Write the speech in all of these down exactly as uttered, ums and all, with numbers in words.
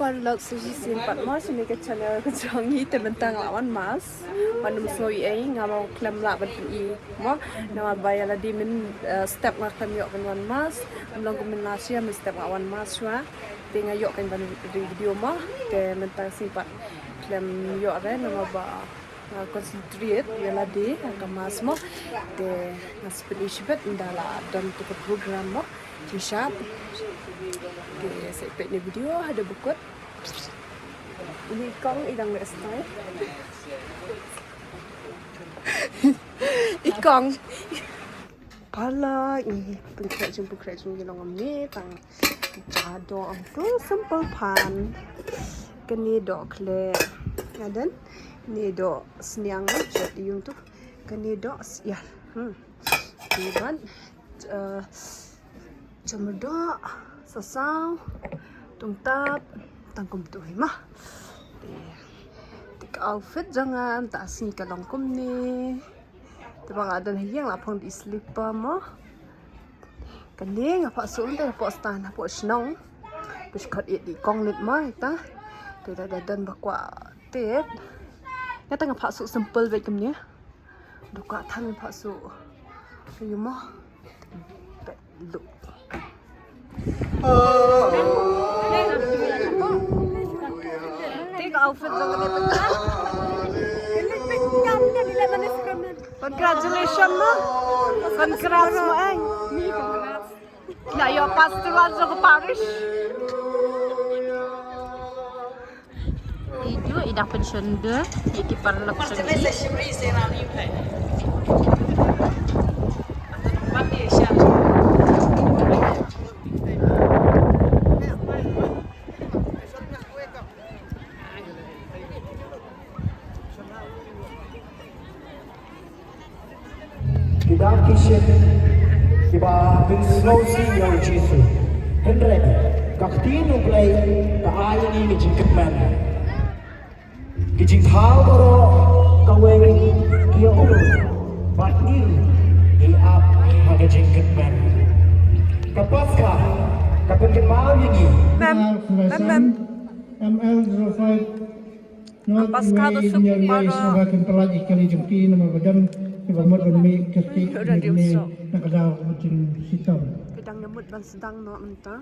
Paralok, sa shisien pat mo sha kane ka channel ka jong ngi. Te mynta nga la wan mass. Ban ym sngew ei ei, nga mo khlem lah ban pyni mo. Namar ba ïa lade mynstep, eh, step nga khlem ïoh ban wan mass. Ym long kum mynstep, mynstep nga wan mass shuwa. Te nga ïoh kan ban ring video mo. Te mynta shisien pat khlem ïoh re namar ba nga concentrate ïa lade ha ka mass mo. Te nga sa pyni shibit ynda la done tu ka program mo. Te shap. Te sa peit ïa kane ka video haduh ba kut. Ine i kong i dang leh style. I kong. Paralok, i pynkhreh jong, pynkhreh jong ngi long kumne, tang ja doh tu simple phan. Kane doh khleh. Nga don. Kane doh sniang, jot ïung tu. Kane doh syiar. Hmm. Kane ban, eh, jumur doh, sasaw, tungtap, tang kumtu hi mo. Te, te ka outfit jong nga mynta ka sngi ka long kumne. Te ba nga don ha ïing la phong da i slipper mo. Kane nga pha suh mynta hapoh stan hapoh shnong. Pyrshah ïa i kong lut mo ita. Te da da don ba kwah tip. Nga ta nga pha suh simple beit kumne. Duk ka than pha suh. Ayu mo. Look. Te ka outfit jong kane pynta. Congratulations mo. Congrats mo, eh. Nga ïoh pastor jong ka parish. Idu i dang pension de, i ki paralok sendiri. Ki dang ki shim kiba pynsngewsih ïa u Jisu. Hynrei ka ktien U Blei ka ai ïa ngi ka jingkyrmen. Ki jingthaw baroh kawei ki ïa u bad ngi ngi ap ha ka jingkyrmen. Ka Paskha ka pynkynmaw ïa ngi. Mem, mem, mem. M L zero five. Paskha to suk paro. Sngewbha kin pyllait ïa ki kali jong ki namar ba don kiba mut ban mih kirsih na ka daw ka jingshitom. Ki dang ïa mut ban sdang noh mynta.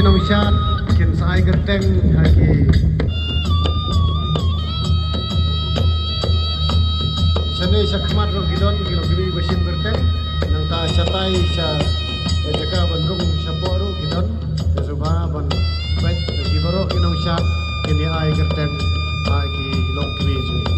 Nongshad kin sa ai kyrteng ha ki. Shane shakhmat ruh ki don ki long ki ba shim kyrteng. Nangta shatai sha, eh, jaka ban rung shapoh ruh ki don. Te shuwa ban peit ki baroh ki nongshad kin ïa ai kyrteng ha ki longkmie jong ngi.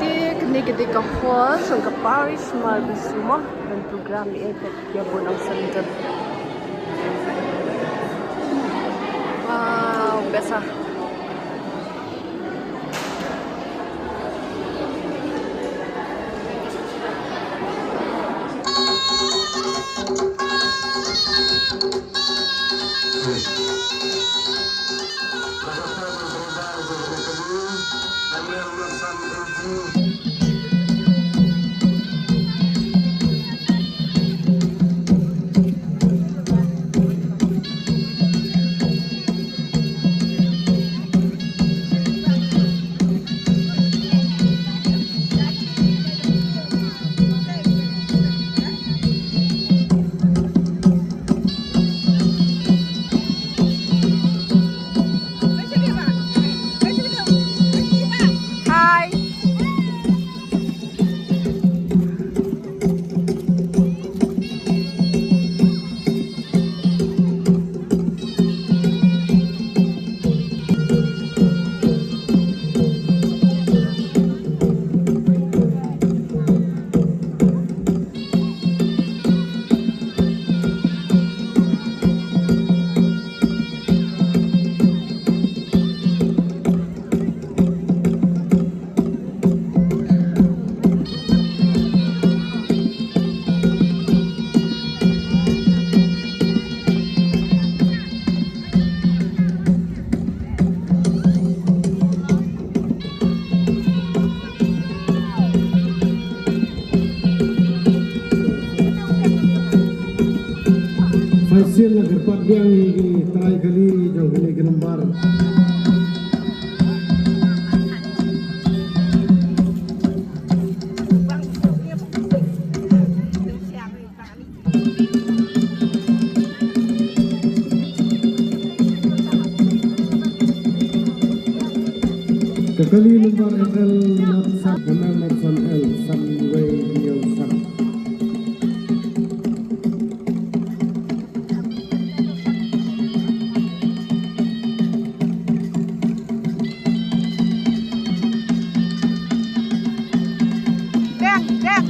Te kane ka dei ka hall jong ka parish Mawbeiñ Sumo, ban program ïa ka ïa bun nongsan. Wow, best ah. Sa shisien la kyrpad biang ïa ki trai kali jong kane ka nombar. Ka kali nombar M L Natsan, M L Natsan L, san wei hynñiew san. Dang, dang.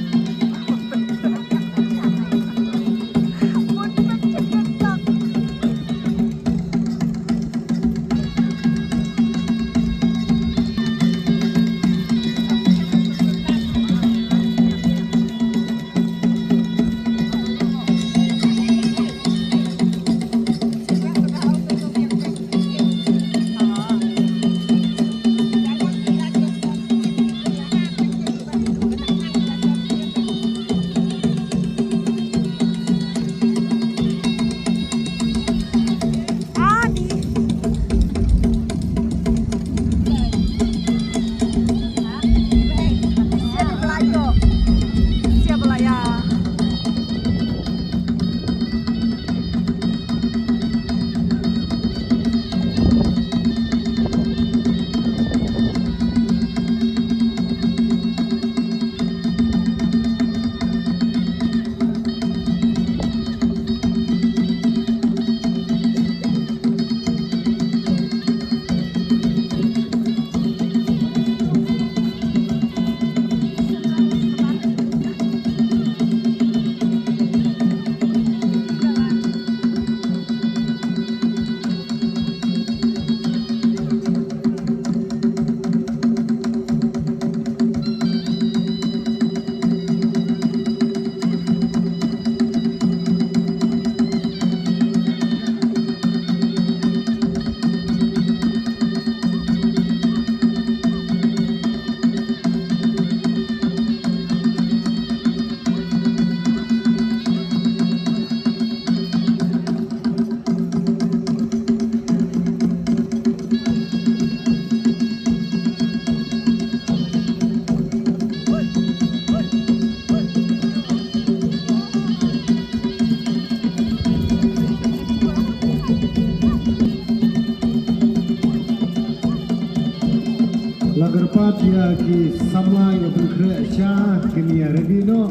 Ïa ki samla ïa pynkreh sha, kine ïa ready noh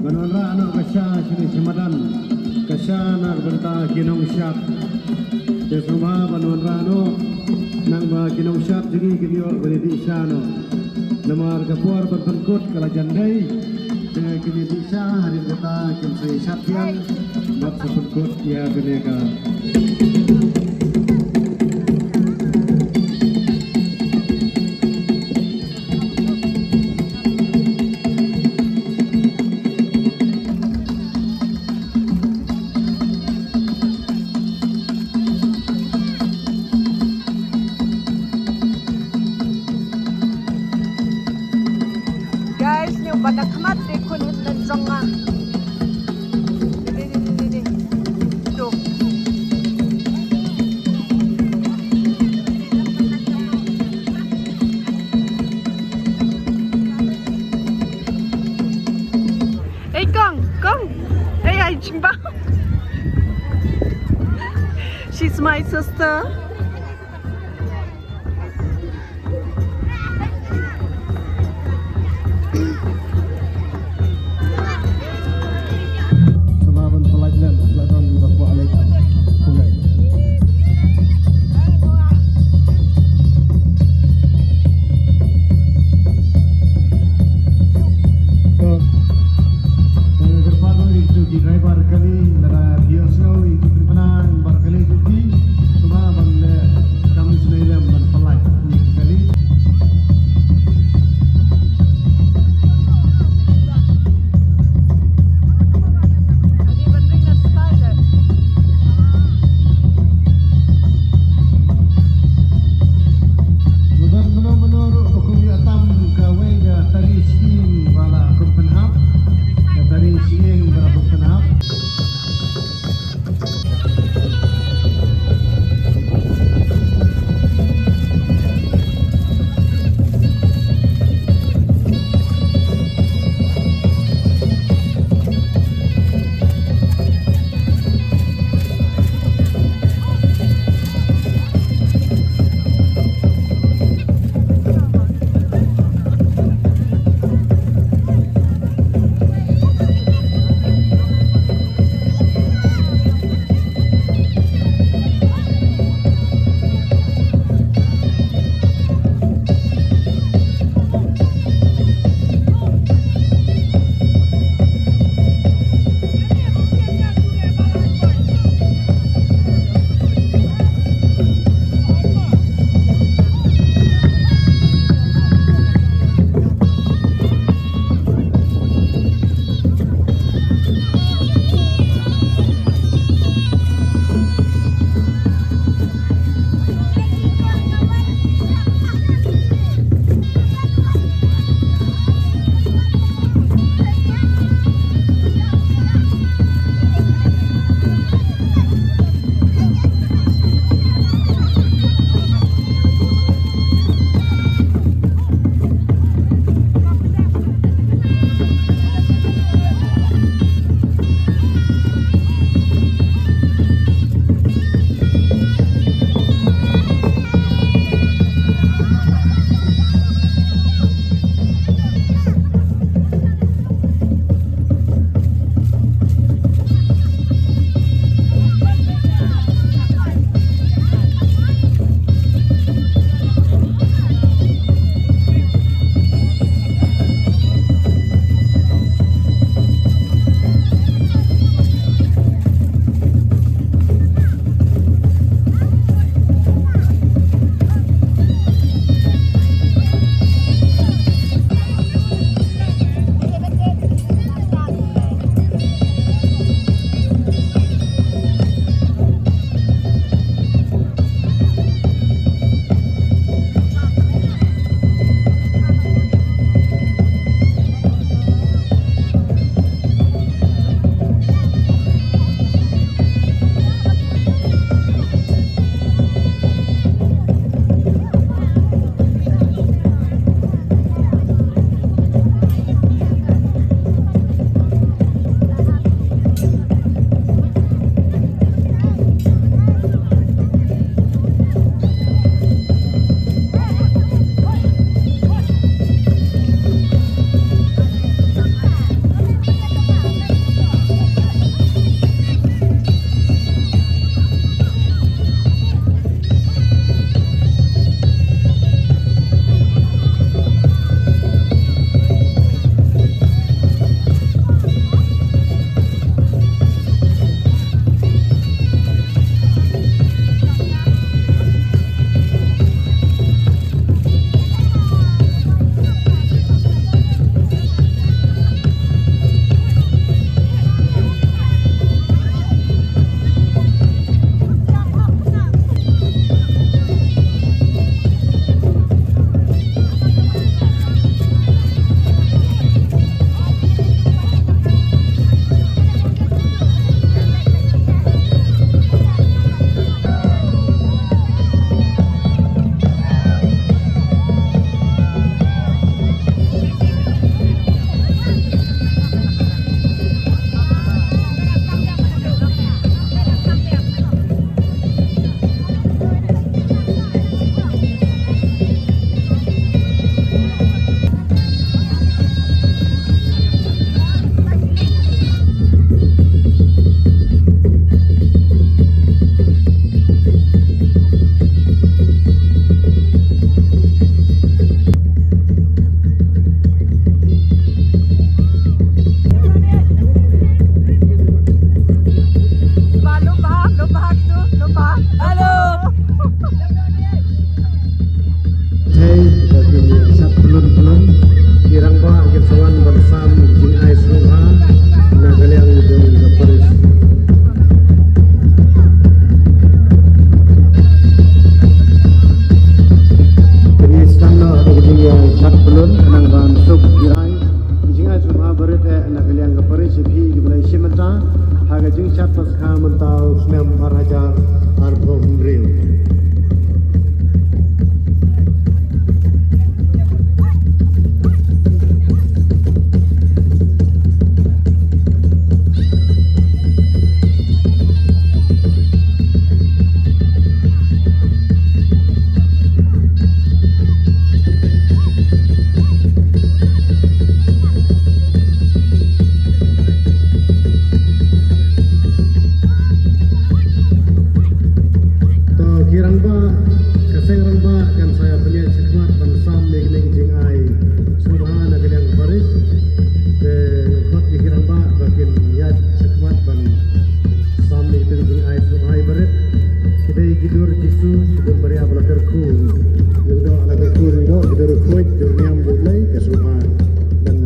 ban wanrah noh ka sha shane sha madan. Ka sha na ka bynta ki nongshad. Te sngewbha ban wanrah noh, nangba ki nongshad jong ngi kin ïoh ban ïa dih sha noh. Namar ka por ban pynkut ka la jan dei. Te kin ïa dih sha, hadien kata kin sa ïa shad biang bad sa pynkut ïa kane ka Guys, nyo ba da khmat te khun hynmen jong nga. Ni, ni, ni, ni, ni. Tu. Hey, Kong, Kong. Hey, ai jingbam. She's my sister. Sngewbha ban pynlait lem, la don ba kwah leit pule. To, eh, kyrpad ïa kito ki driver kali, lada phi ïohsngew ïa ki kyrpad bar kali jong phi, sngewbha ban leh Bun baria ba la kyrkhu. Ïa u doh la kyrkhu, ïa u doh, ïa u doh, ïa u doh, ïa u doh, ïa u doh, ïa u doh, ïa u doh, ïa u doh.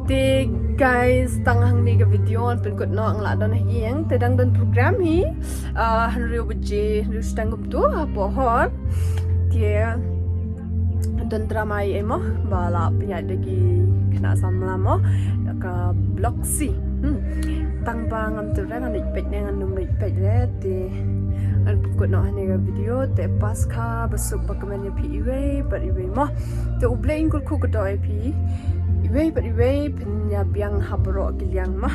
Te guys, tang hangne ka video ngan pynkut noh, nga la don ha ïing, te dang don program hi. Ah, hynriew baje, hynriew shiteng kumto, ha Pohor. Te don drama ei ei mo, ba la pynïaid da ki khynnah samla mo, ka Bloxy. Hmm. Tang ba ngam tip re, ngan leit peit ne ngan nym leit peit re, te ngan pynkut noh hangne ka video, te Paskha basuk bakmen ïa phi iwei bad iwei mo. Te U Blei un kyrkhu kyrdoh ïa phi iwei bad iwei, phin ïa biang ha baroh ki liang mo.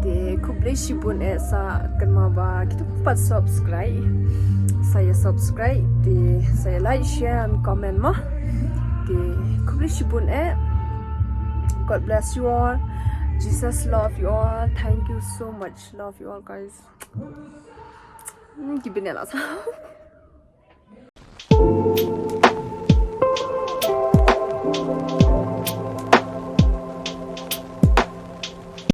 Te khublei shibun eh sa kynmaw ba kito pat subscribe, sa ïa subscribe, te sa ïa like, share and comment mo. Te khublei shibun eh. God bless you all. Jesus love you all. Thank you so much. Love you all, guys. Hmm, ki bine la sa.